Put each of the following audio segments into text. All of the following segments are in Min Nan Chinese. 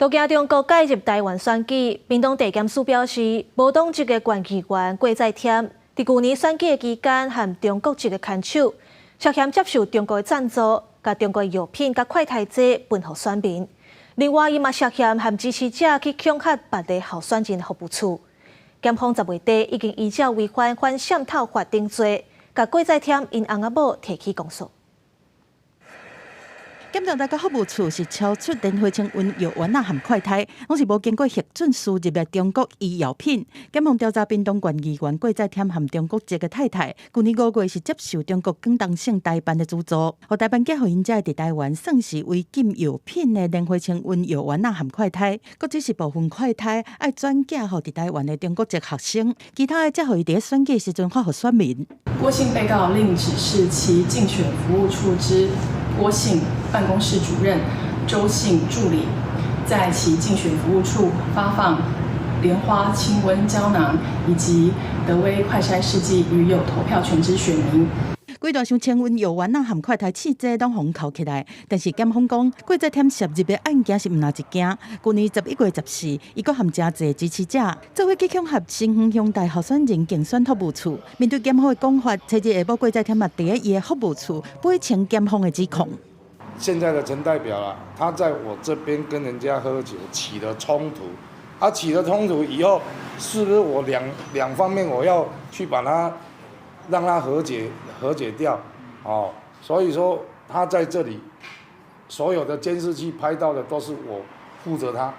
都驚中國介入台灣選舉，屏東地檢署表示，無黨籍的縣議員郭在添，佇舊年選舉的期間，和中國籍的牽手，涉嫌接受中國的贊助，共中國藥品佮快篩劑分予選民。另外，伊嘛涉嫌和支持者去恐嚇別个候選人服務處。檢方10月底已經依照違反反滲透法等罪，共郭在添𪜶翁仔某提起公訴。檢調查佮服務處是超出蓮花清瘟藥丸仔含快篩，攏是無經過核准輸入的中國醫藥品。檢方調查屏東縣議員郭在添和中國籍的太太，舊年5月是接受中國廣東省台辦的資助，予台辦寄予𪜶遮佇台灣算是違禁藥品的蓮花清瘟藥丸仔含快篩，閣只是部分快篩愛轉寄予佇台灣的中國籍學生，其他的則予伊佇選舉時陣發予選民。郭姓被告另指示其競選服務處之郭姓辦公室主任周姓助理，在其競選服務處發放蓮花清瘟膠囊以及德威快篩試劑予有投票權之選民。幾大箱清瘟藥丸仔含快篩試劑攏予銬起來，但是檢方講，郭在添涉入的案件是毋但一件。舊年11月14，伊閣和誠濟支持者做伙去恐嚇新園鄉代候選人競選服務處。面對檢方的講法，初日下晡郭在添嘛佇咧伊的服務處駁斥檢方的指控。現在的陳代表啊，他在我這邊跟人家喝酒起了衝突，啊起了衝突以後，是不是我兩方面我要去把他讓他和解掉？哦，所以說他在這裡所有的監視器拍到的都是我負責他。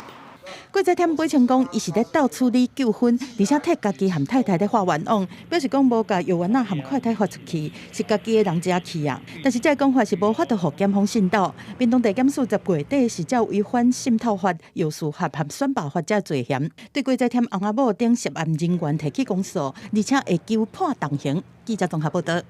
郭在添駁斥講，伊是咧鬥處理糾紛，而且替家己和太太咧發冤枉，表示講無共藥丸仔含快篩發出去，是家己的人食去啊。但是這个講法是無法度予檢方信到。屏東地檢署10月底是照違反滲透法、藥事法和選罷法這罪嫌，對郭在添翁仔某等涉案人員提起公訴，而且會求判重刑。記者綜合報道。